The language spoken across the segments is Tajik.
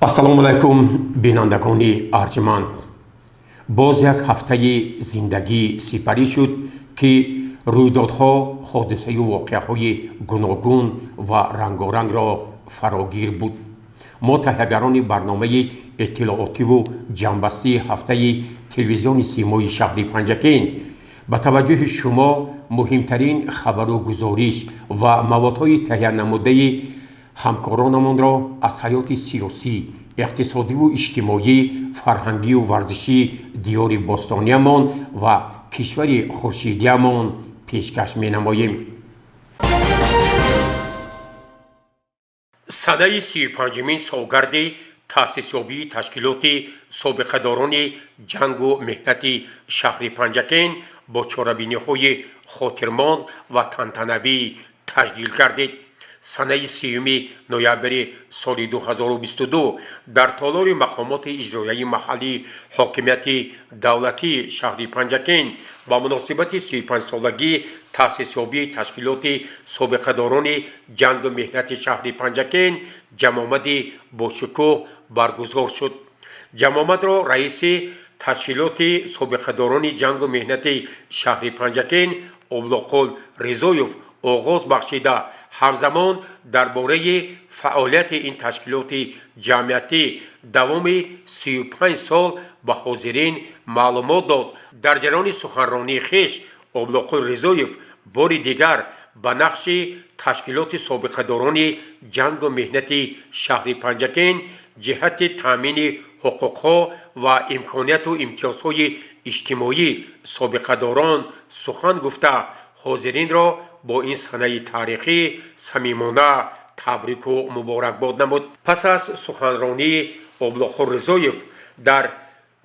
Ассалому алайкум, бинандагони арҷманд. Боз як ҳафтаи зиндагӣ сипарӣ шуд, ки рӯйдодҳо, ҳодисаю воқеаҳои гуногун ва рангорангро фарогир буд. Мо, таҳиягарони барномаи иттилоотиву ҷамъбастии ҳафтаи телевизиони Симои шаҳри Панҷакент, ба таваҷҷӯҳи шумо муҳимтарин хабару гузориш ва маводҳои таҳиянамудаи ҳамкоронамонро аз ҳаёти сиёсӣ, иқтисодиву иҷтимоӣ, фарҳангию варзишии диёри бостониямон ва кишвари хуршидиямон пешкаш менамоем. Санаи 35-умин солгарди таъсисёбии ташкилоти собиқадорони ҷангу меҳнати шаҳри Панҷакент бо чорабиниҳои хотирмон ва тантанавӣ таҷлил гардид. Санаи 30-уми ноябри соли 2022 дар толори мақомоти иҷроияи маҳаллии ҳокимияти давлатии шаҳри Панҷакент ба муносибати 35-солагии таъсисёбии ташкилоти собиқадорони ҷангу меҳнати шаҳри Панҷакент ҷамъомади бошукӯҳ баргузор шуд. Ҷамъомадро раиси ташкилоти собиқадорони ҷангу меҳнати шаҳри Панҷакент Облоқул Ризоев оғоз бахшида, ҳамзамон дар бораи фаъолияти ин ташкилоти ҷамъиятӣ давоми 35 сол ба ҳозирин маълумот дод. Дар ҷараёни суханронии хеш Облоқул Ризоев бори дигар ба нақши ташкилоти собиқадорони ҷангу меҳнати шаҳри Панҷакент ҷиҳати таъмини ҳуқуқҳо ва имконияту имтиёзҳои иҷтимоӣ собиқадорон сухан гуфта, ҳозиринро бо ин санаи таърихӣ самимона табрику муборакбод намуд. Пас аз суханронии Облоқул Ризоев дар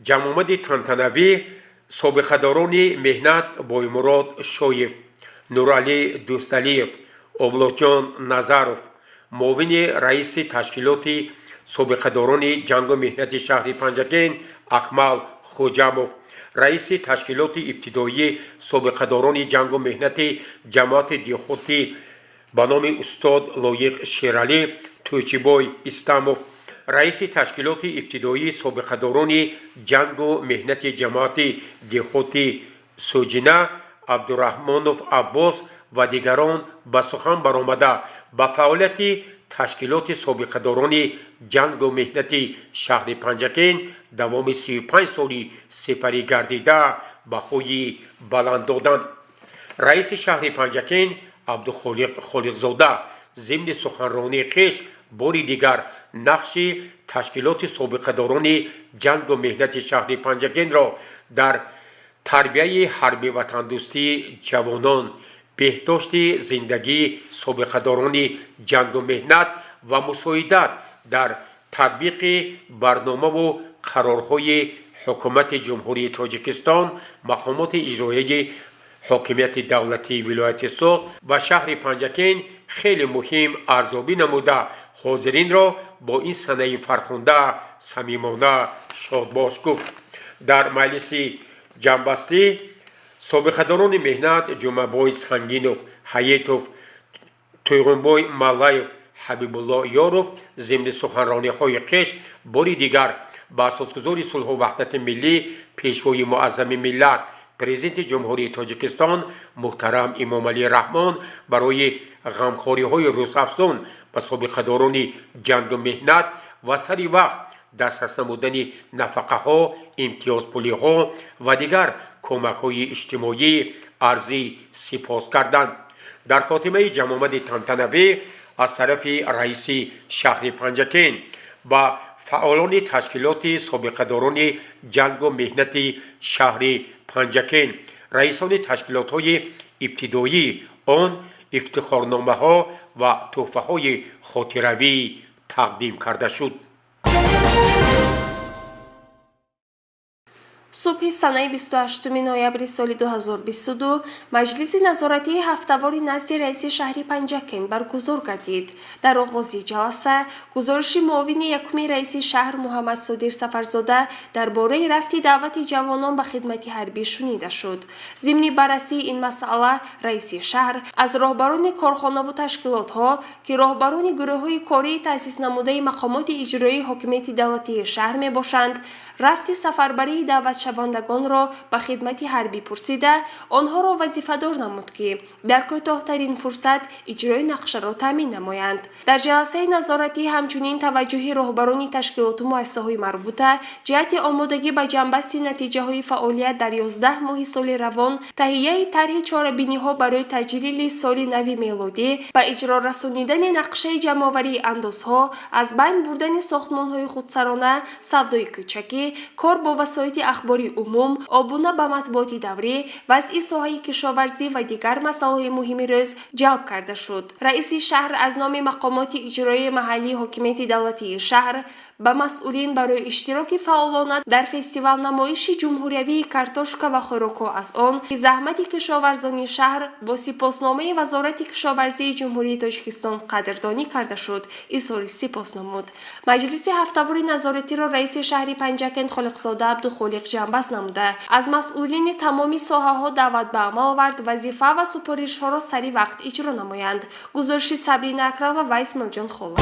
ҷамъомади тантанавӣ собиқадорони меҳнат Боймурод Шоев, Нуралӣ Дӯсталиев, Облоҷон Назаров, муовини раиси ташкилоти собиқадорони ҷангу меҳнати шаҳри Панҷакент Акмал Хоҷамов, раиси ташкилоти ибтидоии собиқадорони ҷангу меҳнати ҷамоати деҳотӣ ба номи устод Лоиқ Шералӣ Тӯйчибой Истамов, раиси ташкилоти ибтидоии собиқадорони ҷангу меҳнати ҷамоати деҳоти Соҷина Абдураҳмонов Аббос ва дигарон ба сухан баромада, ба фаъолияти ташкилоти собиқадорони ҷангу меҳнати шаҳри Панҷакент давоми 35 соли сипарӣ гардида баҳои баланд доданд. Раиси шаҳри Панҷакент Абдухолиқ Холиқзода зимни суханронии хеш бори дигар нақши ташкилоти собиқадорони ҷангу меҳнати шаҳри Панҷакентро дар тарбияи ҳарби ватандӯстии ҷавонон, беҳдошти зиндагии собиқадорони ҷангу меҳнат ва мусоидат дар татбиқи барномаву қарорҳои Ҳукумати Ҷумҳурии Тоҷикистон, мақомоти иҷроияи ҳокимияти давлатии вилояти Суғд ва шаҳри Панҷакент хеле муҳим арзёбӣ намуда, ҳозиринро бо ин санаи фархунда самимона шодбош гуфт. Дар маҷлиси ҷамъбастӣ собиқадорони меҳнат Ҷумъабой Сангинов, Ҳаитов Туйғунбой, Маллаев Ҳабибулло Ёров зимни суханрониҳои хеш бори дигар ба асосгузори сулҳу ваҳдати миллӣ, Пешвои муаззами миллат, Президенти Ҷумҳурии Тоҷикистон муҳтарам Эмомалӣ Раҳмон барои ғамхориҳои рӯзафзун ба собиқадорони ҷангу меҳнат ва сари вақт дастрас намудани нафақаҳо, имтиёзпулиҳо ва дигар кӯмакҳои иҷтимоӣ арзӣ сипос карданд. Дар хотимаи ҷамъомади тантанавӣ аз тарафи раиси шаҳри Панҷакент ба фаъолони ташкилоти собиқадорони ҷангу меҳнати шаҳри Панҷакент, раисони ташкилотҳои ибтидоии он ифтихорномаҳо ва тӯҳфаҳои хотиравӣ тақдим карда шуд. Субҳи санаи 28 ноябри соли 2022 маҷлиси назоратии ҳафтавори назди раиси шаҳри Панҷакент баргузор гардид. Дар оғози ҷаласа гузориши муовини якуми раиси шаҳр Муҳаммадсодир Сафарзода дар бораи рафти даъвати ҷавонон ба хидмати ҳарбӣ шунида шуд. Зимни баррасии ин масъала раиси шаҳр аз роҳбарони корхонаву ташкилотҳо, ки роҳбарони гурӯҳҳои кории таъсиснамудаи мақомоти иҷроии ҳокимияти давлатии шаҳр мебошанд, рафти сафарбарии даъватшавандагонро ба хидмати ҳарбӣ пурсида, онҳоро вазифадор намуд, ки дар кӯтоҳтарин фурсат иҷрои нақшаро таъмин намоянд. Дар ҷаласаи назоратӣ ҳамчунин таваҷҷӯҳи роҳбарони ташкилоту муассисаҳои марбута ҷиҳати омодагӣ ба ҷамъбасти натиҷаҳои фаъолият дар 11 моҳи соли равон, таҳияи тарҳи чорабиниҳо барои таҷлили соли нави мелодӣ, ба иҷро расонидани нақшаи ҷамъоварии андозҳо, аз байн бурдани сохтмонҳои худсарона, савдои кӯчакӣ, кор бо васоити ахбори умум, обуна ба матбуоти даврӣ, вазъи соҳаи кишоварзӣ ва дигар масъалаҳои муҳими рӯз ҷалб карда шуд. Раиси шаҳр аз номи мақомоти иҷроияи маҳаллии ҳокимияти давлатии шаҳр ба масъулин барои иштироки фаъолона дар фестивал-намоиши ҷумҳуриявии картошка ва хӯрокҳо аз он, ки заҳмати кишоварзони шаҳр бо сипосномаи Вазорати кишоварзии Ҷумҳурии Тоҷикистон қадрдонӣ карда шуд, изҳори сипос намуд. Маҷлиси ҳафтавори назоратиро раиси шаҳри Панҷакент Холиқзода Абдухолиқ ҷамъбаст намуда, аз масъулини тамоми соҳаҳо даъват ба амал овард, вазифа ва супоришҳоро сари вақт иҷро намоянд. Гузориши Сабрина Акрамова ва Исмоилҷон Холов.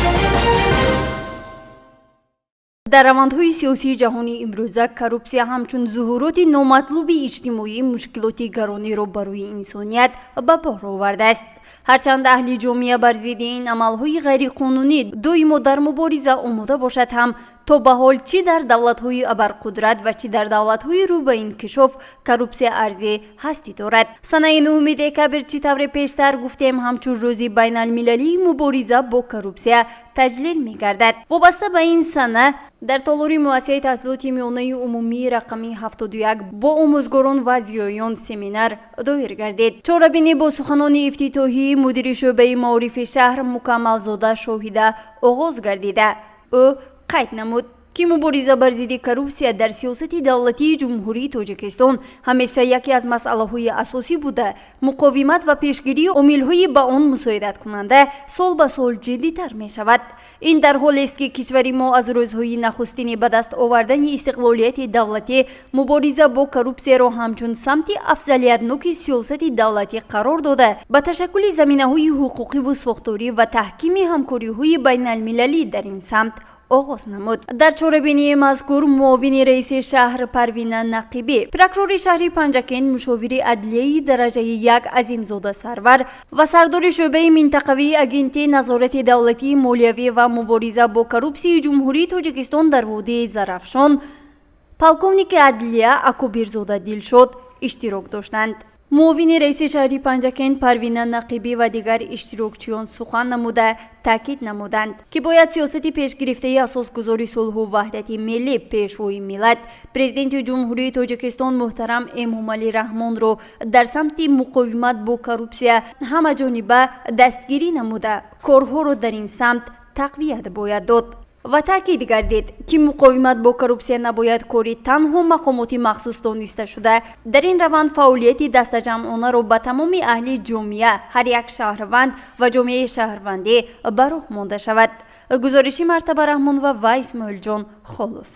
Дар равандҳои сиёсии ҷаҳони имрӯза коррупсия ҳамчун зуҳуроти номатлуби иҷтимоӣ мушкилоти гарониро барои инсоният ба бор овардааст. Ҳарчанд аҳли ҷомеа бар зидди ин амалҳои ғайриқонунӣ доимо дар мубориза омода бошад ҳам, то ба ҳол чӣ дар давлатҳои абарқудрат ва чӣ дар давлатҳои рӯ ба инкишоф коррупсия арзи ҳастӣ дорад. Санаи 9 декабр, чӣ тавре пештар гуфтем, ҳамчун рӯзи байналмилалии мубориза бо коррупсия таҷлил мегардад. Вобаста ба ин сана дар толори муассисаи таҳсилоти миёнаи умумии рақами 71 бо омӯзгорон ва зиёён семинар доир гардид. Чорабинӣ бо суханони ифтитоҳии мудири шӯъбаи маорифи шаҳр Мукаммалзода Шоҳида оғоз гардида, ӯ қайд намуд, ки мубориза бар зидди коррупсия дар сиёсати давлатии Ҷумҳурии Тоҷикистон ҳамеша яке аз масъалаҳои асосӣ буда, муқовимат ва пешгирии омилҳои ба он мусоидаткунанда сол ба сол ҷиддитар мешавад. Ин дар ҳолест, ки кишвари мо аз рӯзҳои нахустини ба даст овардани истиқлолияти давлатӣ мубориза бо коррупсияро ҳамчун самти афзалиятноки сиёсати давлатӣ қарор дода, ба ташаккули заминаҳои ҳуқуқиву сохторӣ ва таҳкими ҳамкориҳои байналмилалӣ дар ин самт оғоз намуд. Дар чорабинии мазкур муовини раиси шаҳр Парвина Нақибӣ, прокурори шаҳри Панҷакент, мушовири адлияи дараҷаи як Азимзода Сарвар ва сардори шӯъбаи минтақавии Агентии назорати давлатии молиявӣ ва мубориза бо коррупсияи Ҷумҳурии Тоҷикистон дар водии Зарафшон, полковники адлия Акобирзода Дилшод иштирок доштанд. Муовини раиси шаҳри Панҷакент Парвина Нақибӣ ва дигар иштирокчиён сухан намуда, таъкид намуданд, ки бояд сиёсати пешгирифтаи асосгузори сулҳу ваҳдати миллӣ, Пешвои миллат, Президенти Ҷумҳурии Тоҷикистон муҳтарам Эмомалӣ Раҳмонро дар самти муқовимат бо коррупсия ҳамаҷониба дастгирӣ намуда, корҳоро дар ин самт тақвият бояд дод ва таъкид гардид, ки муқовимат бо коррупсия набояд кори танҳо мақомоти махсус дониста шуда, дар ин раванд фаъолияти дастаҷамъонаро ба тамоми аҳли ҷомеа, ҳар як шаҳрванд ва ҷомеаи шаҳрвандӣ ба роҳ монда шавад. Гузориши Мартаба Раҳмонова ва Исмоилҷон Холов.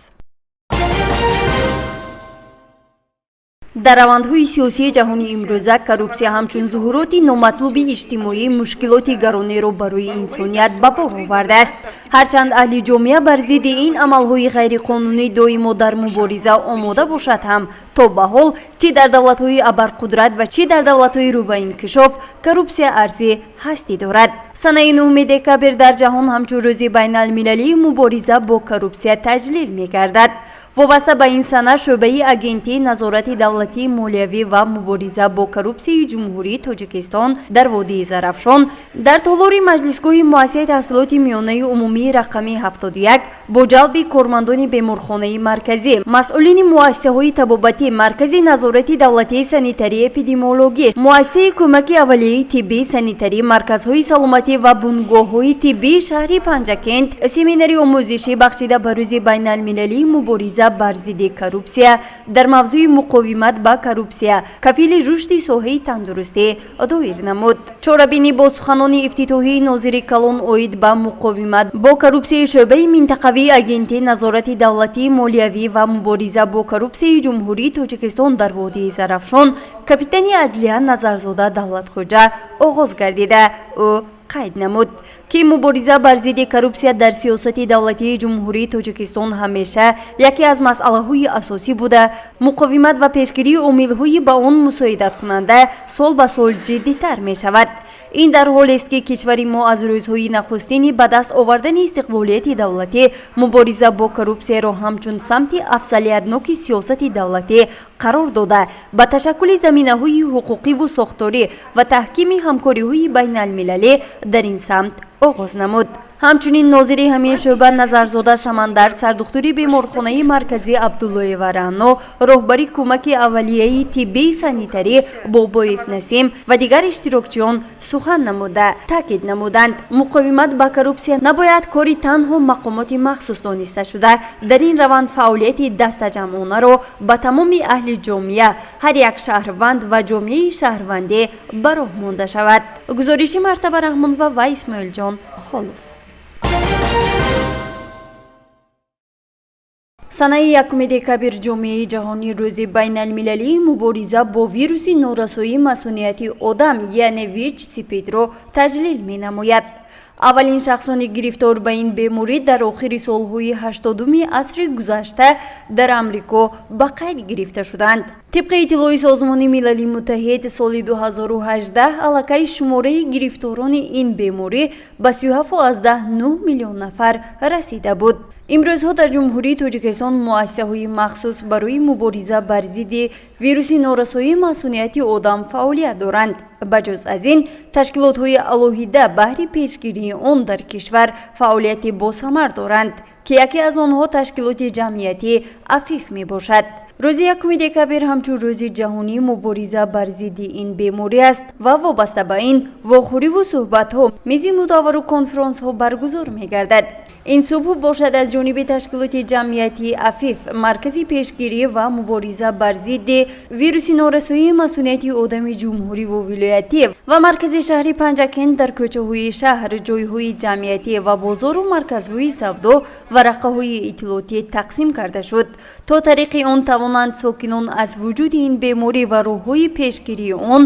Дар равандҳои сиёсии ҷаҳони имрӯза коррупсия ҳамчун зуҳуроти номатлуби иҷтимоӣ мушкилоти гаронеро барои инсоният ба бор овардааст. Ҳарчанд аҳли ҷомеа бар зидди ин амалҳои ғайриқонунӣ доимо дар мубориза омода бошад ҳам, то ба ҳол чӣ дар давлатҳои абарқудрат ва чӣ дар давлатҳои рӯ ба инкишоф коррупсия арзи ҳастӣ дорад. Санаи 9 декабр дар ҷаҳон ҳамчун рӯзи байналмилалии мубориза бо коррупсия таҷлил мегардад. Вобаста ба ин сана шӯъбаи Агентии назорати давлатии молиявӣ ва мубориза бо коррупсияи Ҷумҳурии Тоҷикистон дар водии Зарафшон дар толори маҷлисгоҳи муассисаи таҳсилоти миёнаи умумии рақами 71 бо ҷалби кормандони беморхонаи марказӣ, масъулини муассисаҳои табобатӣ, Маркази назорати давлатии санитарии эпидемиологӣ, муассисаи кӯмаки аввалияи тиббии санитарӣ, Марказҳои саломатӣ ва бунгоҳҳои тиббии шаҳри Панҷакент семинари омӯзишӣ бахшида ба Рӯзи байналмилалии мубориза бар зидди коррупсия дар мавзӯи «Муқовимат ба коррупсия кафили рушди соҳаи тандурустӣ» доир намуд. Чорабинӣ бо суханони ифтитоҳии нозири калон оид ба муқовимат бо коррупсияи шӯъбаи минтақавии Агентии назорати давлатии молиявӣ ва мубориза бо коррупсияи Ҷумҳурии Тоҷикистон дар водии Зарафшон, капитани адлия Назарзода Давлатхоҷа оғоз гардида, ӯ қайд намуд, ки мубориза бар зидди коррупсия дар сиёсати давлатии Ҷумҳурии Тоҷикистон ҳамеша яке аз масъалаҳои асосӣ буда, муқовимат ва пешгирии омилҳои ба он мусоидаткунанда сол ба сол ҷиддитар мешавад. Ин дар ҳолест, ки кишвари мо аз рӯзҳои нахустини ба даст овардани истиқлолияти давлатӣ мубориза бо коррупсияро ҳамчун самти афзалиятноки сиёсати давлатӣ қарор дода, ба ташаккули заминаҳои ҳуқуқиву сохторӣ ва таҳкими ҳамкориҳои байналмилалӣ дар ин самт оғоз намуд. Ҳамчунин нозири ҳамин шӯъба Назарзода Самандар, сардухтури беморхонаи марказӣ Абдуллоева Раъно, роҳбари кӯмаки аввалияи тиббии санитарӣ Бобоев Насим ва дигар иштирокчиён сухан намуда, таъкид намуданд, муқовимат ба коррупсия набояд кори танҳо мақомоти махсус дониста шуда, дар ин раванд фаъолияти дастаҷамъонаро ба тамоми аҳли ҷомеа, ҳар як шаҳрванд ва ҷомеаи шаҳрвандӣ ба роҳ монда шавад. Гузориши Мартаба Раҳмонова ва Исмоилҷон Холов. Санаи 1 декабр ҷомеаи ҷаҳонӣ Рӯзи байналмилалии мубориза бо вируси норасоии масунияти одам, яъне ВИЧ СПИД-ро таҷлил менамояд. Аввалин шахсони гирифтор ба ин беморӣ дар охири солҳои 80-уми асри гузашта дар Амрико ба қайд гирифта шуданд. Тибқи иттилои Созмони Милали Муттаҳид, соли 2018 аллакай шумораи гирифторони ин беморӣ ба 37,9 миллион нафар расида буд. Имрӯзҳо дар Ҷумҳурии Тоҷикистон муассисаҳои махсус барои мубориза бар зидди вируси норасоии масунияти одам фаъолият доранд. Ба ҷуз аз ин, ташкилотҳои алоҳида баҳри пешгирии он дар кишвар фаъолияти босамар доранд, ки яке аз онҳо ташкилоти ҷамъиятӣ «Афиф» мебошад. Рӯзи 1 декабр ҳамчун Рӯзи ҷаҳонии мубориза бар зидди ин беморӣ аст ва вобаста ба ин вохӯриву суҳбатҳо, мизи мудаввару конфронсҳо баргузор мегардад. Ин субҳ бошад, аз ҷониби ташкилоти ҷамъиятии «Афиф», маркази пешгирӣ ва мубориза бар зидди вируси норасоии масунияти одами ҷумҳуриву вилоятӣ ва маркази шаҳри Панҷакент дар кӯчаҳои шаҳр, ҷойҳои ҷамъиятӣ ва бозору марказҳои савдо варақаҳои иттилоотӣ тақсим карда шуд, то тариқи он тавонанд сокинон аз вуҷуди ин беморӣ ва роҳҳои пешгирии он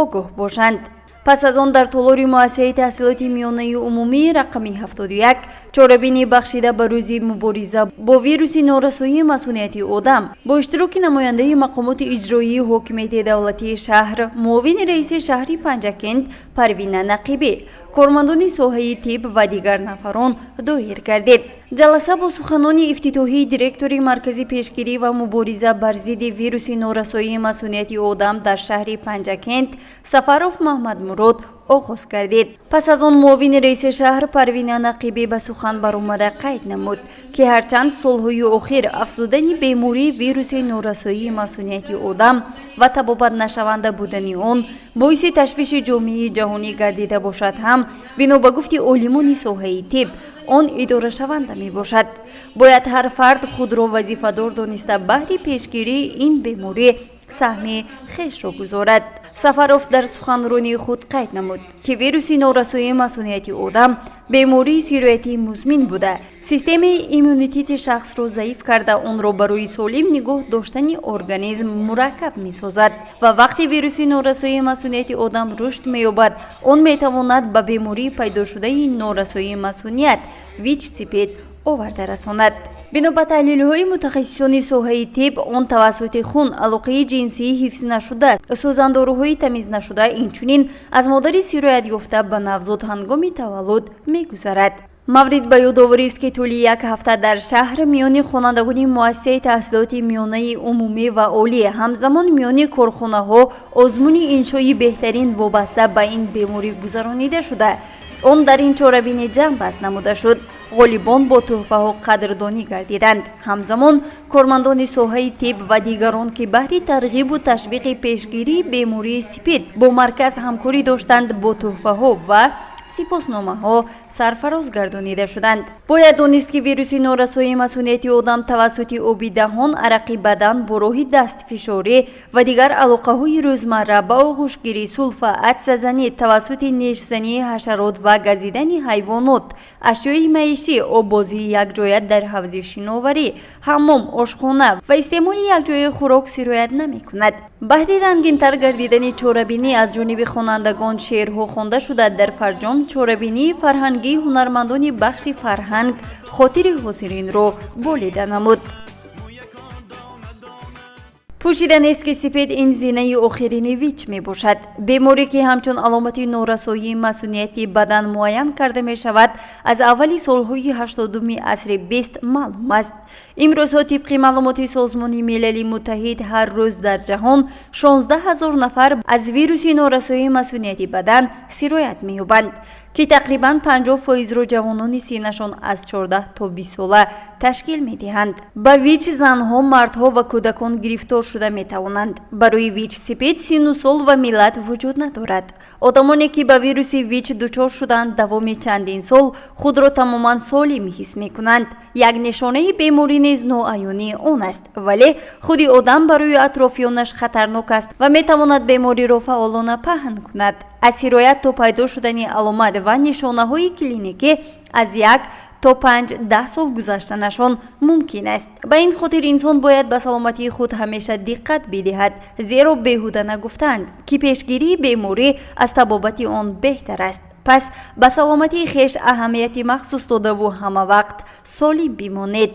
огоҳ бошанд. Пас аз он дар толори муассисаи таҳсилоти миёнаи умумии рақами 71 чорабинӣ бахшида ба Рӯзи мубориза бо вируси норасоии масунияти одам бо иштироки намояндаи мақомоти иҷроии ҳокимияти давлатии шаҳр, муовини раиси шаҳри Панҷакент Парвина Нақибӣ, кормандони соҳаи тиб ва дигар нафарон доир гардид. Ҷаласа бо суханони ифтитоҳии директори Маркази пешгирӣ ва мубориза бар зидди вируси норасоии масунияти одам дар шаҳри Панҷакент Сафаров Маҳмадмурод оғоз гардид. Пас аз он муовини раиси шаҳр Парвина Нақибӣ ба сухан баромада қайд намуд, ки ҳарчанд солҳои охир афзудани бемории вируси норасоии масунияти одам ва табобатнашаванда будани он боиси ташвиши ҷомеаи ҷаҳонӣ гардида бошад ҳам, бино ба гуфти олимони соҳаи тиб, он идорашаванда мебошад. Бояд ҳар фард худро вазифадор дониста, баҳри пешгирии ин беморӣ саҳми хешро гузорад. Сафаров дар суханронии худ қайд намуд, ки вируси норасоии масунияти одам бемории сироятии музмин буда, системаи иммунитети шахсро заиф карда, онро барои солим нигоҳ доштани организм мураккаб месозад ва вақте вируси норасоии масунияти одам рушд меёбад, он метавонад ба бемории пайдошудаи норасоии масуният ВИЧ СПИД оварда расонад. Бино ба таҳлилҳои мутахассисони соҳаи тиб, он тавассути хун, алоқаи ҷинсии ҳифз нашуда, сӯзандоруҳои тамиз нашуда, инчунин аз модари сироятёфта ба навзод ҳангоми таваллуд мегузарад. Маврид ба ёдоворист, ки тӯли як ҳафта дар шаҳр миёни хонандагони муассисаи таҳсилоти миёнаи умумӣ ва олӣ, ҳамзамон миёни корхонаҳо озмуни иншои беҳтарин вобаста ба ин беморӣ гузаронида шуда. Он дар ин чорабинӣ ҷамъбаст намуда шуд. Ғолибон бо тӯҳфаҳо қадрдонӣ гардиданд. Ҳамзамон кормандони соҳаи тиб ва дигарон, ки баҳри тарғибу ташвиқи пешгирии бемории СПИД бо марказ ҳамкорӣ доштанд, бо тӯҳфаҳо ва сипосномаҳо сарфароз гардонида шуданд. Бояд донист, ки вируси норасоии масунияти одам тавассути оби даҳон, арақи бадан, бо роҳи дастфишорӣ ва дигар алоқаҳои рӯзмарра, ба оғӯшгирӣ, сулфа, атсазанӣ, тавассути нешзании ҳашарот ва газидани ҳайвонот, ашёи маишӣ, оббозии якҷоя дар ҳавзи шиноварӣ, ҳаммом, ошхона ва истеъмоли якҷояи хӯрок сироят намекунад. Баҳри рангинтар гардидани чорабинӣ аз ҷониби хонандагон шеърҳо хонда шуда, дар фарҷом чорабинии фарҳангии ҳунармандони бахши фарҳанг хотири ҳозиринро болида намуд. Пӯшида нест, ки СПИД ин зинаи охирини ВИЧ мебошад. Беморӣ, ки ҳамчун аломати норасоии масунияти бадан муайян карда мешавад, аз аввали солҳои 80-уми асри бист маълум аст. Имрӯзҳо, тибқи маълумоти Созмони Милали Муттаҳид, ҳар рӯз дар ҷаҳон 16 ҳазор нафар аз вируси норасоии масунияти бадан сироят меёбанд, ки тақрибан 50 фоизро ҷавонони синнашон аз 14 то 20 сола ташкил медиҳанд. Ба ВИЧ занҳо, мардҳо ва кӯдакон гирифтор шуда метавонанд. Барои ВИЧ СПИД синну сол ва миллат вуҷуд надорад. Одамоне, ки ба вируси ВИЧ дучор шуданд, давоми чандин сол худро тамоман солим ҳис мекунанд. Як нишонаи беморӣ низ ноаёнии он аст, вале худи одам барои атрофиёнаш хатарнок аст ва метавонад бемориро фаъолона паҳн кунад. Аз сироят то пайдо шудани аломат ва нишонаҳои клиникӣ аз 1 то 5-10 сол гузаштанашон мумкин аст. Ба ин хотир инсон бояд ба саломатии худ ҳамеша диққат бидиҳад, зеро беҳуда нагуфтаанд, ки пешгирии беморӣ аз табобати он беҳтар аст. Пас ба саломатии хеш аҳамияти махсус додаву ҳамавақт солим бимонед.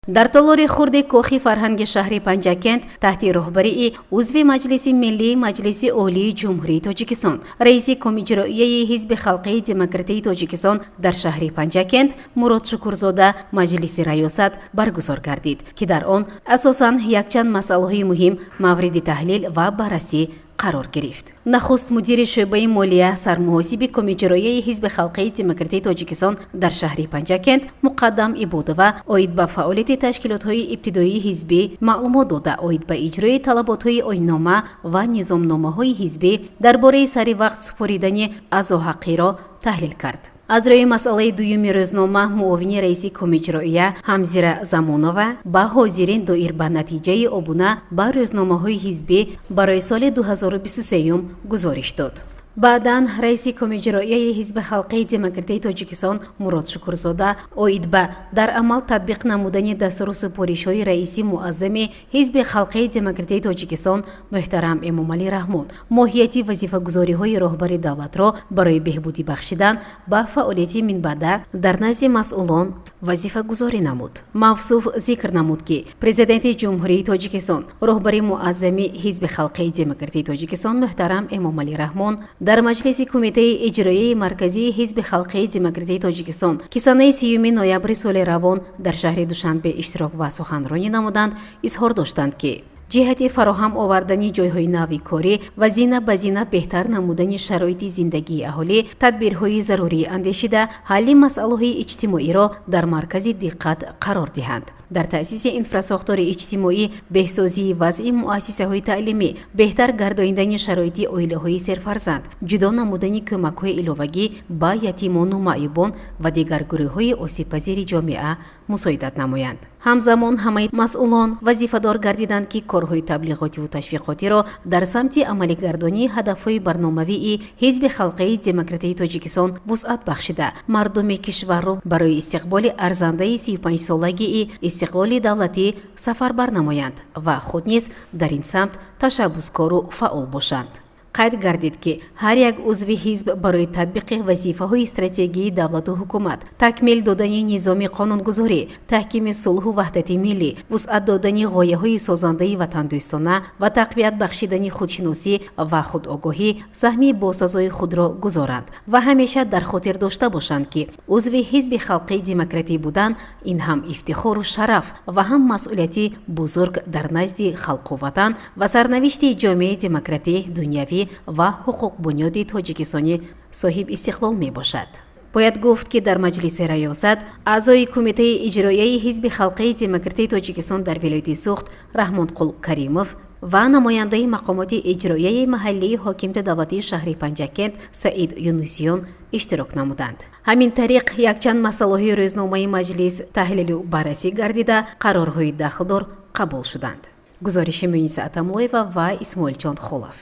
Дар толори хурди Кохи фарҳанги шаҳри Панҷакент таҳти роҳбарии узви Маҷлиси Миллии Маҷлиси Олии Ҷумҳурии Тоҷикистон, раиси Комиҷроияи Ҳизби Халқии Демократии Тоҷикистон дар шаҳри Панҷакент Мурод Шукурзода маҷлиси раёсат баргузор гардид, ки дар он асосан якчанд масъалаҳои муҳим мавриди таҳлил ва баррасӣ қарор гирифт. Нахуст мудири шӯъбаи молия, сармуҳосиби Комиҷроияи Ҳизби Халқии Демократии Тоҷикистон дар шаҳри Панҷакент Муқаддам Ибодова оид ба фаъолияти ташкилотҳои ибтидоии ҳизбӣ маълумот дода, оид ба иҷрои талаботҳои оиннома ва низомномаҳои ҳизбӣ дар бораи сари вақт супоридани аъзоҳаққиро таҳлил кард. Аз рӯи масъалаи дуюми рӯзнома муовини раиси Комиҷроия Ҳамзира Замонова ба ҳозирин доир ба натиҷаи обуна ба рӯзномаҳои ҳизбӣ барои соли 2023 гузориш дод. Баъдан раиси Комиҷроияи Ҳизби Халқии Демократии Тоҷикистон Мурод Шукурзода оид ба дар амал татбиқ намудани дастуру супоришҳои раиси муаззами Ҳизби Халқии Демократии Тоҷикистон муҳтарам Эмомалӣ Раҳмон, моҳияти вазифагузориҳои роҳбари давлатро барои беҳбудӣ бахшидан ба фаъолияти минбаъда дар назди масъулон вазифагузорӣ намуд. Мавсуф зикр намуд, ки Президенти Ҷумҳурии Тоҷикистон, роҳбари муаззами Ҳизби Халқии Демократии Тоҷикистон муҳтарам Эмомалӣ Раҳмон дар маҷлиси Кумитаи иҷроияи марказии Ҳизби Халқии Демократии Тоҷикистон, ки санаи 30 ноябри соли равон дар шаҳри Душанбе иштирок ва суханронӣ намуданд, изҳор доштанд, ки ҷиҳати фароҳам овардани ҷойҳои нави корӣ ва зина ба зина беҳтар намудани шароити зиндагии аҳолӣ тадбирҳои зарурӣ андешида, ҳалли масъалаҳои иҷтимоиро дар маркази диққат қарор диҳанд. Дар таъсиси инфрасохтори иҷтимоӣ, беҳсозии вазъи муассисаҳои таълимӣ, беҳтар гардонидани шароити оилаҳои серфарзанд, ҷудо намудани кӯмакҳои иловагӣ ба ятимону маъюбон ва дигар гурӯҳҳои осебпазири ҷомеа мусоидат намоянд. Ҳамзамон ҳамаи масъулон вазифадор гардиданд, ки корҳои таблиғотиву ташвиқотиро дар самти амалигардонии ҳадафҳои барномавии Ҳизби Халқии Демократии Тоҷикистон вусъат бахшида, мардуми кишварро барои истиқболи арзандаи 35-солагии истиқлоли давлатӣ сафарбар намоянд ва худ низ дар ин самт ташаббускору фаъол бошанд. Қайд гардид, ки ҳар як узви ҳизб барои татбиқи вазифаҳои стратегии давлату ҳукумат, такмил додани низоми қонунгузорӣ, таҳкими сулҳу ваҳдати миллӣ, вусъат додани ғояҳои созандаи ватандӯстона ва тақвият бахшидани худшиносӣ ва худогоҳӣ саҳми босазои худро гузоранд ва ҳамеша дар хотир дошта бошанд, ки узви Ҳизби Халқии Демократӣ будан ин ҳам ифтихору шараф ва ҳам масъулияти бузург дар назди халқу ватан ва сарнавишти ҷомеаи демократӣ, дунявӣ. ҷамъиятӣ ва ҳуқуқбунёди Тоҷикистони соҳибистиқлол мебошад. Бояд гуфт, ки дар маҷлиси раёсат аъзои Кумитаи иҷроияи Ҳизби халқии демократии Тоҷикистон дар вилояти Суғд Раҳмонқул Каримов ва намояндаи мақомоти иҷроияи маҳаллии ҳокимияти давлатии шаҳри Панҷакент Саид Юнусиён иштирок намуданд. Ҳамин тариқ, якчанд масъалаҳои рӯзномаи маҷлис таҳлилу баррасӣ гардида, қарорҳои дахлдор қабул шуданд. Гузориши Муниса Атамлоева ва Исмоилҷон Холов.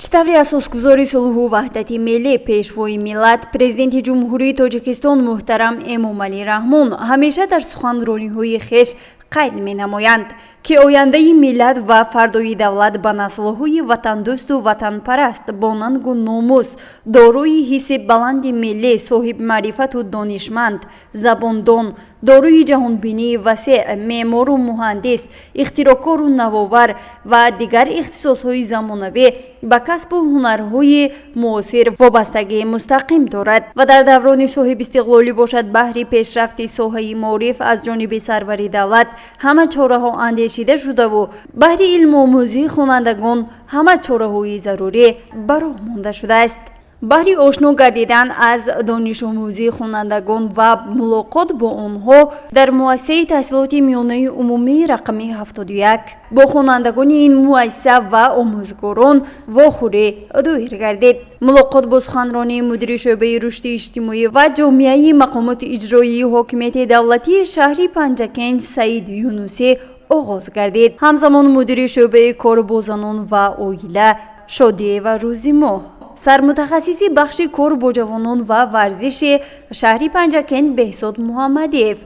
Чӣ таври асосгузори сулҳу ваҳдати миллӣ, Пешвои миллат, Президенти Ҷумҳурии Тоҷикистон муҳтарам Эмомалӣ Раҳмон ҳамеша дар суханрониҳои хеш қайд менамоянд, ки ояндаи миллат ва фардои давлат ба наслҳои ватандӯсту ватанпараст, бо нангу номус, дорои ҳисси баланди миллӣ, соҳибмаърифату донишманд, забондон, дорои ҷаҳонбинии васеъ, меъмору муҳандис, ихтироъкору навовар ва дигар ихтисосҳои замонавӣ ба касбу ҳунарҳои муосир вобастагии мустақим дорад. Ва дар даврони соҳибистиқлолӣ бошад, баҳри пешрафти соҳаи маориф аз ҷониби сарвари давлат ҳама чораҳо андешида шудаву баҳри илмомӯзии хонандагон ҳама чораҳои зарурӣ ба роҳ монда шудааст. Баҳри ошно гардидан аз донишомӯзии хонандагон ва мулоқот бо онҳо дар муассисаи таҳсилоти миёнаи умумии рақами 71 бо хонандагони ин муассиса ва омӯзгорон вохӯрӣ доир гардид. Мулоқот бо суханронии мудири шӯъбаи рушди иҷтимоӣ ва ҷомеаи мақомоти иҷроии ҳокимияти давлатии шаҳри Панҷакент Саид Юнусӣ оғоз гардид. Ҳамзамон мудири шӯъбаи кор бо занон ва оила Шодиева Рӯзимоҳ, сармутахассиси бахши кор бо ҷавонон ва варзиши шаҳри Панҷакент Беҳзод Муҳаммадиев,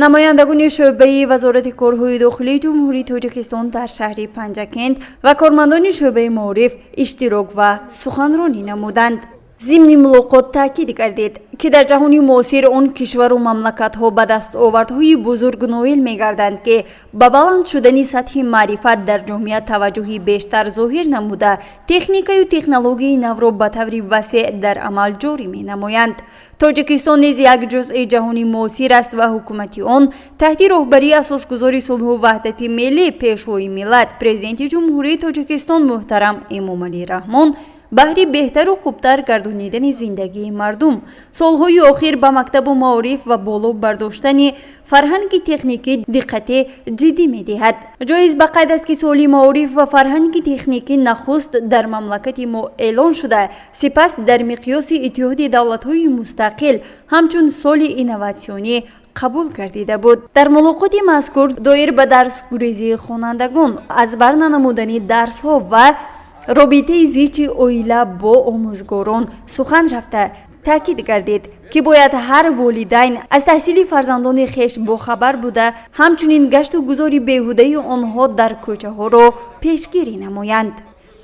намояндагони шӯъбаи Вазорати корҳои дохилии Ҷумҳурии Тоҷикистон дар шаҳри Панҷакент ва кормандони шӯъбаи маориф иштирок ва суханронӣ намуданд. Зимни мулоқот таъкид гардид, ки дар ҷаҳони муосир он кишвару мамлакатҳо ба дастовардҳои бузург ноил мегарданд, ки ба баланд шудани сатҳи маърифат дар ҷомеа таваҷҷӯҳи бештар зоҳир намуда, техникаю технологияи навро ба таври васеъ дар амал ҷорӣ менамоянд. Тоҷикистон низ як ҷузъи ҷаҳони муосир аст ва ҳукумати он таҳти роҳбарии асосгузори сулҳу ваҳдати миллӣ, Пешвои миллат, Президенти Ҷумҳурии Тоҷикистон муҳтарам Эмомалӣ Раҳмон баҳри беҳтару хубтар гардонидани зиндагии мардум солҳои охир ба мактабу маориф ва боло бардоштани фарҳанги техникӣ диққати ҷиддӣ медиҳад. Ҷоиз ба қайд аст, ки соли маориф ва фарҳанги техникӣ нахуст дар мамлакати мо эълон шуда, сипас дар миқёси Иттиҳоди давлатҳои мустақил ҳамчун соли инноватсионӣ қабул гардида буд. Дар мулоқоти мазкур доир ба дарсгурезии хонандагон, аз бар нанамудани дарсҳо ва робитаи зичи оила бо омӯзгорон сухан рафта, таъкид гардид, ки бояд ҳар волидайн аз таҳсили фарзандони хеш бохабар буда, ҳамчунин гашту гузори беҳудаи онҳо дар кӯчаҳоро пешгирӣ намоянд.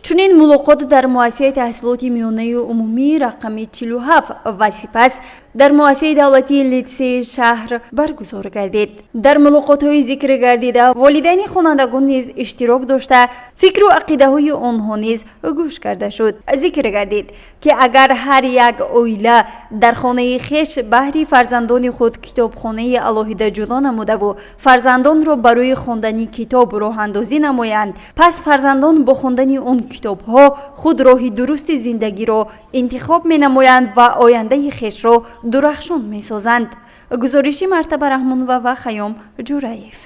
Чунин мулоқот дар муассисаи таҳсилоти миёнаи умумии рақами 47 ва сипас дар муассисаи давлатии литсеи шаҳр баргузор гардид. Дар мулоқотҳои зикр гардида волидайни хонандагон низ иштирок дошта, фикру ақидаҳои онҳо низ гӯш карда шуд. Зикр гардид, ки агар ҳар як оила дар хонаи хеш баҳри фарзандони худ китобхонаи алоҳида ҷудо намудаву фарзандонро барои хондани китоб роҳандозӣ намоянд, пас фарзандон бо хондани он китобҳо худ роҳи дурусти зиндагиро интихоб менамоянд ва ояндаи хешро дурахшон месозанд. Гузориши Мартаба Раҳмонова ва Хайём Ҷураев.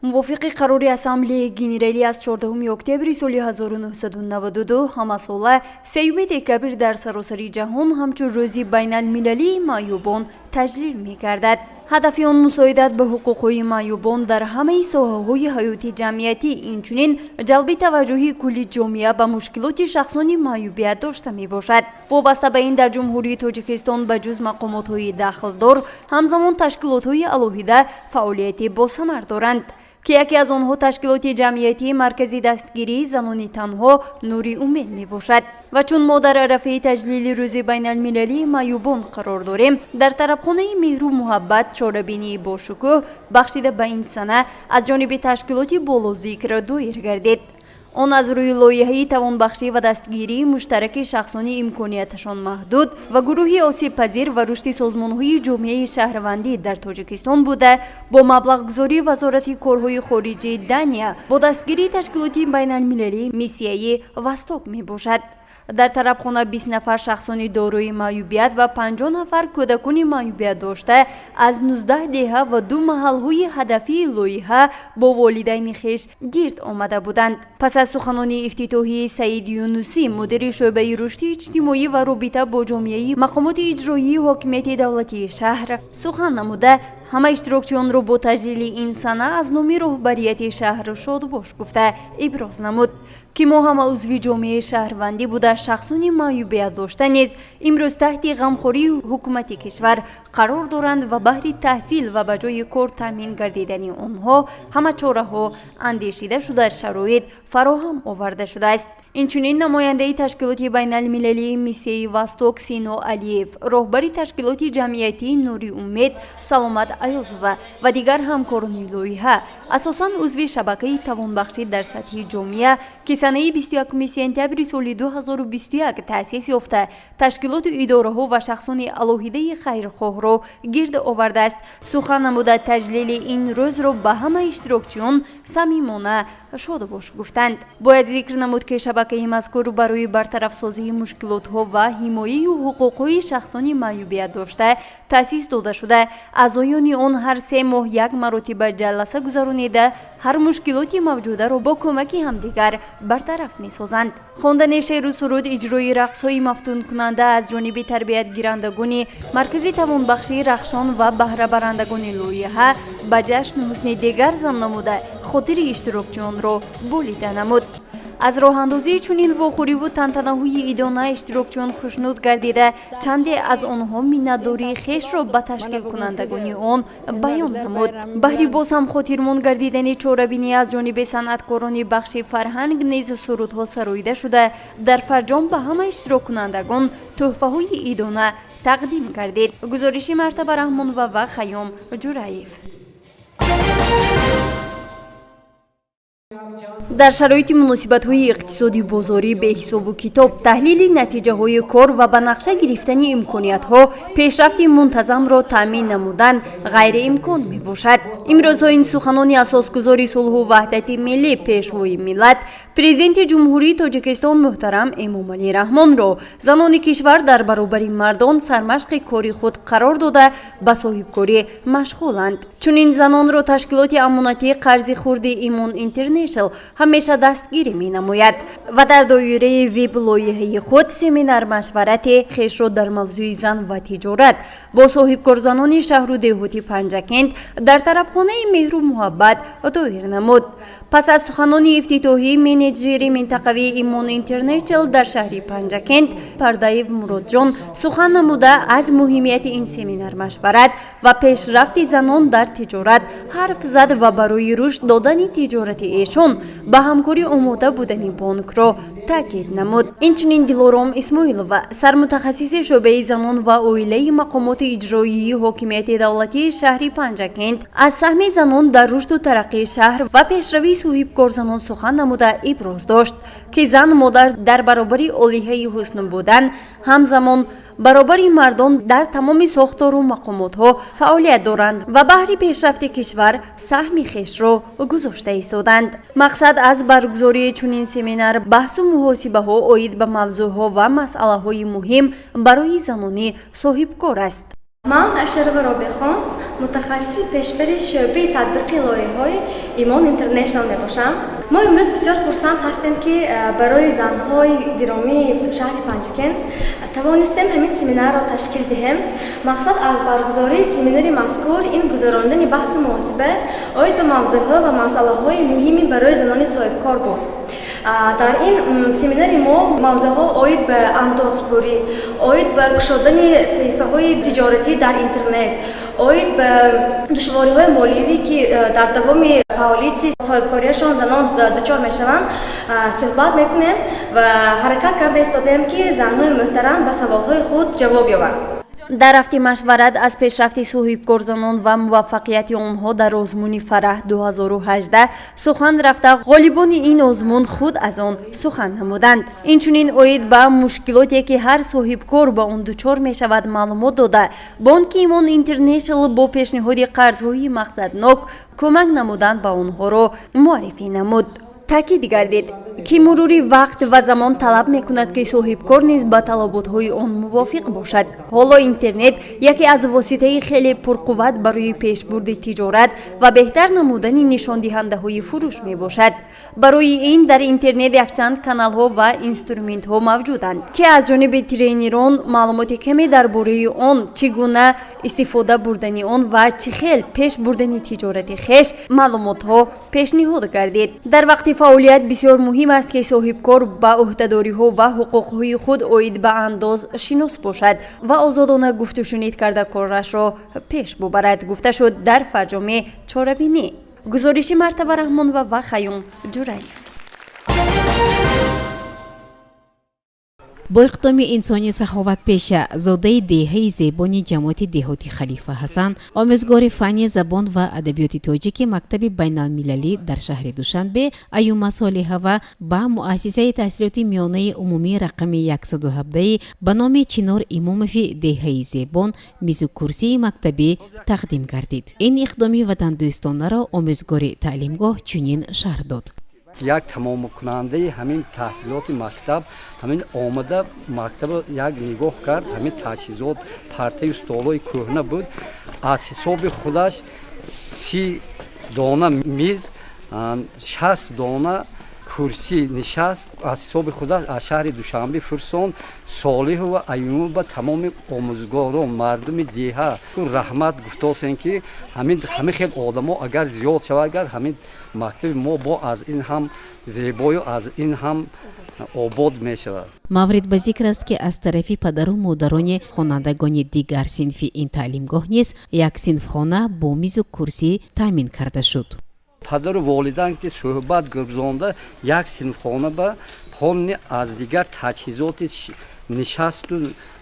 Мувофиқи қарори Ассамблеяи Генералӣ аз 14 октябри соли 1992 ҳамасола 3 декабр дар саросари ҷаҳон ҳамчун Рӯзи байналмилалии маъюбон таҷлил мегардад. Ҳадафи он мусоидат ба ҳуқуқҳои маъюбон дар ҳамаи соҳаҳои ҳаёти ҷамъиятӣ, инчунин ҷалби таваҷҷӯҳи кулли ҷомеа ба мушкилоти шахсони маъюбият дошта мебошад. Вобаста ба ин, дар Ҷумҳурии Тоҷикистон ба ҷуз мақомотҳои дахлдор ҳамзамон ташкилотҳои алоҳида фаъолияти босамар доранд, ки яке аз онҳо ташкилоти ҷамъиятии Маркази дастгирии занони танҳо «Нури умед» мебошад. Ва чун мо дар арафаи таҷлили Рӯзи байналмилалии маъюбон қарор дорем, дар тарабхонаи «Меҳру муҳаббат» чорабинии бошукӯҳ бахшида ба ин сана аз ҷониби ташкилоти болозикр доир гардид. Он аз рӯи лоиҳаи тавонбахшӣ ва дастгирии муштараки шахсони имконияташон маҳдуд ва гурӯҳи осебпазир ва рушди созмонҳои ҷомеаи шаҳрвандӣ дар Тоҷикистон буда, бо маблағгузории Вазорати корҳои хориҷии Дания бо дастгирии ташкилоти байналмилалии Миссияи Восток мебошад. Дар тарабхона 20 нафар шахсони дорои маъюбият ва 50 нафар кӯдакони маъюбият дошта аз 19 деҳа ва ду маҳалҳои ҳадафии лоиҳа бо волидайни хеш гирд омада буданд. Пас аз суханони ифтитоҳии Саид Юнусӣ, мудири шӯъбаи рушди иҷтимоӣ ва робита бо ҷомеаи мақомоти иҷроии ҳокимияти давлатии шаҳр сухан намуда, ҳама иштирокчиёнро бо таҷлили ин сана аз номи роҳбарияти шаҳр шодбош гуфта, иброз намуд, ки мо ҳама узви ҷомеаи шаҳрвандӣ буда, шахсони маъюбият дошта низ имрӯз таҳти ғамхории ҳукумати кишвар қарор доранд ва баҳри таҳсил ва ба ҷои кор таъмин гардидани онҳо ҳама чораҳо андешида шуда, шароит фароҳам оварда шудааст. Инчунин намояндаи ташкилоти байналмилалии Миссияи Восток Сино Алиев, роҳбари ташкилоти ҷамъиятии Нури умед Саломат Аёзова ва дигар ҳамкорони лоиҳа, асосан узви шабакаи тавонбахшӣ дар сатҳи ҷомеа, ки санаи 21 сентябри соли 2021 таъсис ёфта, ташкилоту идораҳо ва шахсони алоҳидаи хайрхоҳро гирд овардааст, сухан намуда, таҷлили ин рӯзро ба ҳама иштирокчиён самимона шодбош гуфтанд. Бояд зикр намуд, ки шабакаи мазкур барои бартарафсозии мушкилотҳо ва ҳимояи ҳуқуқҳои шахсони маъюбият дошта таъсис дода шуда, аъзоёни он ҳар 3 моҳ як маротиба ҷаласа гузаронида, ҳар мушкилоти мавҷударо бо кӯмаки ҳамдигар бартараф месозанд. Хондани шеъру суруд, иҷрои рақсҳои мафтункунанда аз ҷониби тарбиятгирандагони маркази тавонбахшии Рахшон ва баҳрабарандагони лоиҳа ба ҷашн ҳусни дигар зам намуда, хотири иштирокчиёнро болида намуд. Аз роҳандозии чунин вохӯриву тантанаҳои идона иштирокчиён хушнуд гардида, чанде аз онҳо миннатдории хешро ба ташкилкунандагони он баён намуд. Баҳри боз ҳам хотирмон гардидани чорабинӣ аз ҷониби санъаткорони бахши фарҳанг низ сурудҳо сароида шуда, дар фарҷом ба ҳама иштироккунандагон тӯҳфаҳои идона тақдим гардид. Гузориши Мартаба Раҳмонова ва Хайём Ҷураев. Дар шароити муносибатҳои иқтисоди бозорӣ беҳисобу китоб, таҳлили натиҷаҳои кор ва ба нақша гирифтани имкониятҳо пешрафти мунтазамро таъмин намудан ғайриимкон мебошад. Имрӯзҳо ин суханони асосгузори сулҳу ваҳдати миллӣ, Пешвои миллат, Президенти Ҷумҳурии Тоҷикистон муҳтарам Эмомалӣ Раҳмонро занони кишвар дар баробари мардон сармашқи кори худ қарор дода, ба соҳибкорӣ машғуланд. Чунин занонро ташкилоти амонатии қарзи хурди Имон Интернешнл ҳамеша дастгирӣ менамояд ва дар доираи веб лоиҳаи худ семинар машварати хешро дар мавзӯи зан ва тиҷорат бо соҳибкорзанони шаҳру деҳоти Панҷакент дар тарабхонаи Меҳру муҳаббат доир намуд. Пас аз суханони ифтитоҳии менеҷери минтақавии Имон Интернешнл дар шаҳри Панҷакент Пардаев Муродҷон сухан намуда, аз муҳимияти ин семинар машварат ва пешрафти занон дар тиҷорат ҳарф зад ва барои рушд додани тиҷорати эшон ба ҳамкорӣ омода будани бонкро таъкид намуд. Инчунин Дилором Исмоилова, сармутахассиси шӯъбаи занон ва оилаи мақомоти иҷроии ҳокимияти давлатии шаҳри Панҷакент, аз саҳми занон дар рушду тараққии шаҳр ва пешравии соҳибкорзанон сухан намуда, иброз дошт, ки зан модар дар баробари олиҳаи ҳусн будан, ҳамзамон баробари мардон дар тамоми сохтору мақомотҳо фаъолият доранд ва баҳри пешрафти кишвар саҳми хешро гузошта истоданд. Мақсад аз баргузории чунин семинар баҳсу муҳосибаҳо оид ба мавзӯъҳо ва масъалаҳои муҳим барои занони соҳибкор аст. Ман Ашарова Робихон, мутахассиси пешбари шӯъбаи татбиқи лоиҳаҳои Имон Интернешнал мебошам. Мо имрӯз бисёр хурсанд ҳастем, ки барои занҳои гиромии шаҳри Панҷакент тавонистем ҳамин семинарро ташкил диҳем. Мақсад аз баргузории семинари мазкур ин гузаронидани баҳсу муҳосиба оид ба мавзӯъҳо ва масъалаҳои муҳими барои занони соҳибкор буд. Дар ин семинари мо мавзӯъҳо оид ба андозсупорӣ, оид ба кушодани саҳифаҳои тиҷоратӣ дар интернет, оид ба душвориҳои молиявӣ, ки дар давоми фаъолияти соҳибкориашон занон дучор мешаванд, суҳбат мекунем ва ҳаракат карда истодаем, ки занҳои муҳтарам ба саволҳои худ ҷавоб ёбанд. Дар рафти машварат аз пешрафти соҳибкорзанон ва муваффақияти онҳо дар озмуни Фараҳ 2018 сухан рафта, ғолибони ин озмун худ аз он сухан намуданд. Инчунин оид ба мушкилоте, ки ҳар соҳибкор ба он дучор мешавад, маълумот дода, бонки Имон Интернешнл бо пешниҳоди қарзҳои мақсаднок кӯмак намудан ба онҳоро муаррифӣ намуд. Таъкид гардид, ки мурури вақт ва замон талаб мекунад, ки соҳибкор низ ба талаботҳои он мувофиқ бошад. Ҳоло интернет яке аз воситаи хеле пурқувват барои пешбурди тиҷорат ва беҳтар намудани нишондиҳандаҳои фурӯш мебошад. Барои ин дар интернет якчанд каналҳо ва инструментҳо мавҷуданд, ки аз ҷониби тренерон маълумоти каме дар бораи он, чӣ гуна истифода бурдани он ва чӣ хел пеш бурдани тиҷорати хеш маълумотҳо пешниҳод гардид. Дар вақти фаъолият бисёр муҳим аст, ки соҳибкор ба ӯҳдадориҳо ва ҳуқуқҳои худ оид ба андоз шинос бошад ва озодона гуфтушунид карда корашро пеш бубарад, гуфта шуд дар фарҷоми чорабинӣ. Гузориши Мартаба Раҳмонова ва Хайюм Ҷураев. Бо иқдоми инсони саховатпеша, зодаи деҳаи Зебони ҷамоати деҳоти Халифа Ҳасан, омӯзгори фанни забон ва адабиёти тоҷики мактаби байналмилалӣ дар шаҳри Душанбе Аюма Солиҳава ба муассисаи таҳсилоти миёнаи умумии рақами 117 ба номи Чинор Имомови деҳаи Зебон мизу курсии мактабӣ тақдим гардид. Ин иқдоми ватандӯстонаро омӯзгори таълимгоҳ чунин шарҳ дод. Як тамомкунандаи ҳамин таҳсилоти мактаб ҳамин омада мактабро як нигоҳ кард. Ҳамин таҷҳизот, партаю столҳои кӯҳна буд. Аз ҳисоби худаш 30 дона миз, 60 дона курсӣ нишаст аз ҳисоби худаш аз шаҳри Душанбе фурсон. Солиҳу ва Аюму ба тамоми омӯзгорон, мардуми деҳа раҳмат гуфтосем, ки ҳамин хел одамо агар зиёд шавад, агар ҳамин мактаби мо бо аз ин ҳам зебою аз ин ҳам обод мешавад. Маврид ба зикр аст, ки аз тарафи падару модарони хонандагони дигар синфи ин таълимгоҳ низ як синфхона бо мизу курсӣ таъмин карда шуд. Падару волидан ки суҳбат гузаронда, як синфхона ба полный аз дигар таҷҳизоти нишасту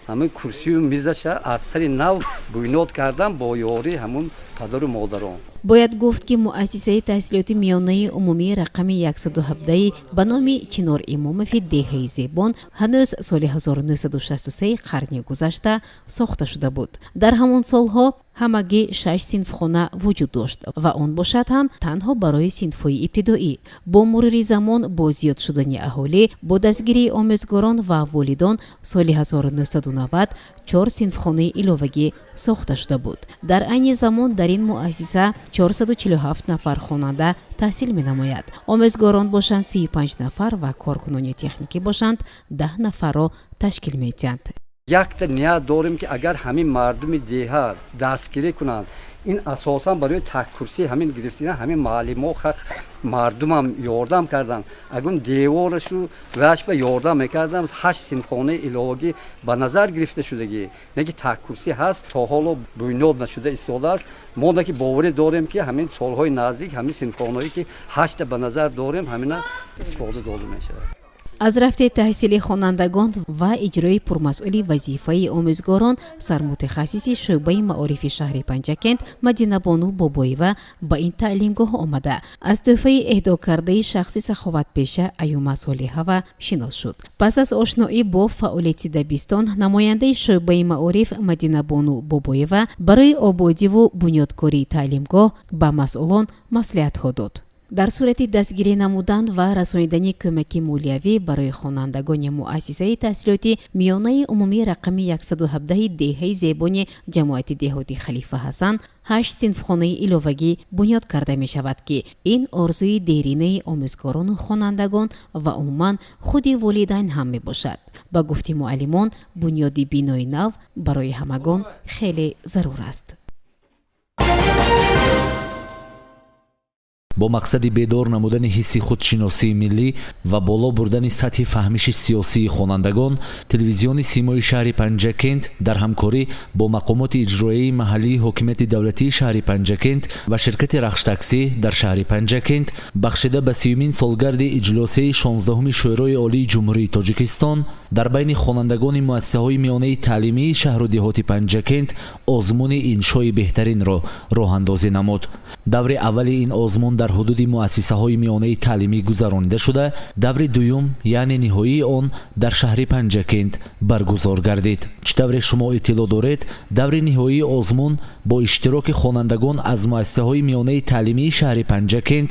ҳамин курсию мизаша аз сари нав бунёд кардан бо ёрии ҳамун падару модарон. Бояд гуфт, ки муассисаи таҳсилоти миёнаи умумии рақами 117 ба номи Чинор Имомови деҳаи Зебон ҳанӯз соли 1963 қарни гузашта сохта шуда буд. Дар ҳамон солҳо ҳамагӣ шаш синфхона вуҷуд дошт ва он бошад ҳам танҳо барои синфҳои ибтидоӣ. Бо мурури замон, бо зиёд шудани аҳолӣ, бо дастгирии омӯзгорон ва волидон соли 1990 чор синфхонаи иловагӣ сохта шуда буд. Дар айни замон дар ин муассиса 447 нафар хонанда таҳсил менамояд. Омӯзгорон бошанд 35 нафар ва коркунони техникӣ бошанд 10 нафарро ташкил медиҳанд. Якта ният дорем, ки агар ҳамин мардуми деҳа дастгирӣ кунанд, ин асосан барои таккурсӣ ҳамин гирифтина ҳамин муаллимо мардумам ёрдам карданд. Агун деворашу вашба ёрдам мекардам. Ҳашт синфхонаи иловагӣ ба назар гирифта шудагӣ, не ки таккурсӣ ҳаст, то ҳоло бунёд нашуда истодааст. Мо ки боварӣ дорем, ки ҳамин солҳои наздик ҳамин синфхонаҳое ки ҳашта ба назар дорем, ҳамина истифода дода мешавад. Аз рафти таҳсили хонандагон ва иҷрои пурмасъули вазифаи омӯзгорон сармутахассиси шӯъбаи маорифи шаҳри Панҷакент Мадинабону Бобоева ба ин таълимгоҳ омада, аз тӯҳфаи эҳдокардаи шахси саховатпеша Аюма Солиҳава шинос шуд. Пас аз ошноӣ бо фаъолияти дабистон намояндаи шӯъбаи маориф Мадинабону Бобоева барои ободиву бунёдкории таълимгоҳ ба масъулон маслиҳатҳо дод. Дар сурати дастгирӣ намудан ва расонидани кӯмаки молиявӣ барои хонандагони муассисаи таҳсилоти миёнаи умумии рақами 117 деҳаи Зебони ҷамоати деҳоти Халифа Ҳасан ҳашт синфхонаи иловагӣ бунёд карда мешавад, ки ин орзуи деринаи омӯзгорону хонандагон ва умуман худи волидайн ҳам мебошад. Ба гуфти муаллимон, бунёди бинои нав барои ҳамагон хеле зарур аст. Бо мақсади бедор намудани ҳисси худшиносии миллӣ ва боло бурдани сатҳи фаҳмиши сиёсии хонандагон, телевизиони Симои шаҳри Панҷакент дар ҳамкорӣ бо мақомоти иҷроияи маҳаллии ҳокимияти давлатии шаҳри Панҷакент ва ширкати Рахштаксӣ дар шаҳри Панҷакент, бахшида ба 30-умин солгарди иҷлосияи 16-уми Шӯрои Олии Ҷумҳурии Тоҷикистон, дар байни хонандагони муассисаҳои миёнаи таълимии шаҳру деҳоти Панҷакент озмуни иншои беҳтаринро роҳандозӣ намуд. Даври аввали ин озмун дар ҳудуди муассисаҳои миёнаи таълимӣ гузаронида шуда, даври дуюм, яъне ниҳоии он, дар шаҳри Панҷакент баргузор гардид. Чӣ тавре шумо иттилоъ доред, даври ниҳоии озмун бо иштироки хонандагон аз муассисаҳои миёнаи таълимии шаҳри Панҷакент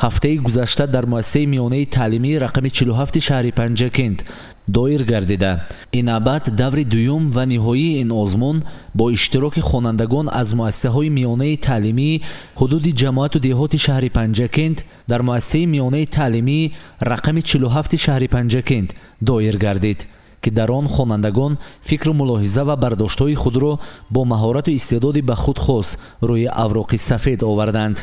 ҳафтаи гузашта дар муассисаи миёнаи таълимии рақами 47 шаҳри Панҷакент доир гардида, ин навбат даври дуюм ва ниҳоии ин озмун бо иштироки хонандагон аз муассисаҳои миёнаи таълимии ҳудуди ҷамоату деҳоти шаҳри Панҷакент дар муассисаи миёнаи таълимии рақами 47 шаҳри Панҷакент доир гардид, ки дар он хонандагон фикру мулоҳиза ва бардоштҳои худро бо маҳорату истеъдоди ба худ хос рӯи авроқи сафед оварданд.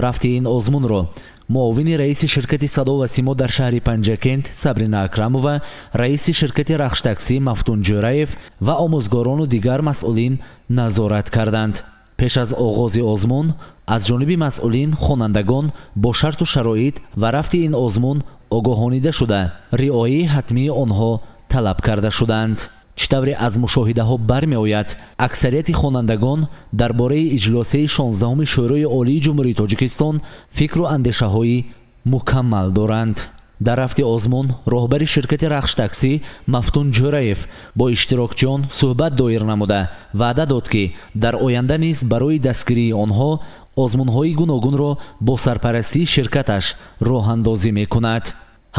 Рафти ин озмунро муовини раиси ширкати Садо ва Симо дар шаҳри Панҷакент Сабрина Акрамова, раиси ширкати Рахштаксӣ Мафтун Ҷӯраев ва омӯзгорону дигар масъулин назорат карданд. Пеш аз оғози озмун аз ҷониби масъулин хонандагон бо шарту шароит ва рафти ин озмун огоҳонида шуда, риояи ҳатмии онҳо талаб карда шуданд. Чӣ тавре аз мушоҳидаҳо бармеояд, аксарияти хонандагон дар бораи иҷлосияи 16-уми Шӯрои Олии Ҷумҳурии Тоҷикистон фикру андешаҳои мукаммал доранд. Дар рафти озмун роҳбари ширкати Рахштаксӣ Мафтун Ҷӯраев бо иштирокчиён суҳбат доир намуда, ваъда дод, ки дар оянда низ барои дастгирии онҳо озмунҳои гуногунро бо сарпарастии ширкаташ роҳандозӣ мекунад.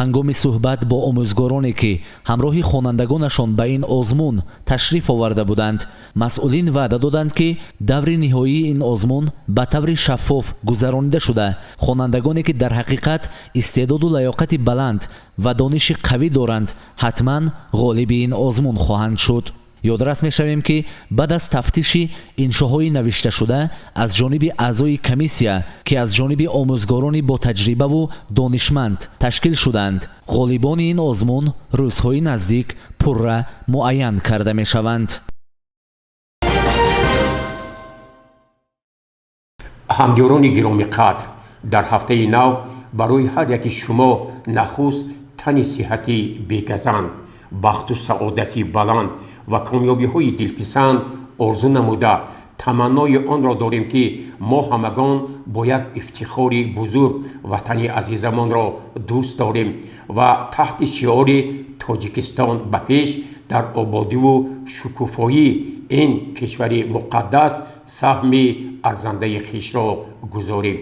Ҳангоми суҳбат бо омӯзгороне, ки ҳамроҳи хонандагонашон ба ин озмун ташриф оварда буданд, масъулин ваъда доданд, ки даври ниҳоии ин озмун ба таври шаффоф гузаронида шуда, хонандагоне, ки дар ҳақиқат истеъдоду лаёқати баланд ва дониши қавӣ доранд, ҳатман ғолиби ин озмун хоҳанд шуд. Ёдрас мешавем, ки баъд аз тафтиши иншоҳои навишташуда аз ҷониби аъзои комиссия, ки аз ҷониби омӯзгорони ботаҷрибаву донишманд ташкил шуданд, ғолибони ин озмун рӯзҳои наздик пурра муайян карда мешаванд. Ҳамёрони гиромиқадр, дар ҳафтаи нав барои ҳар яки шумо нахуст тани сиҳати бегазанд, бахту саодати баланд ва комёбиҳои дилписанд орзу намуда, таманнои онро дорем, ки мо ҳамагон бо як ифтихори бузург ватани азизамонро дӯст дорем ва таҳти шиори «Тоҷикистон ба пеш» дар ободиву шукуфоии ин кишвари муқаддас саҳми арзандаи хишро гузорем.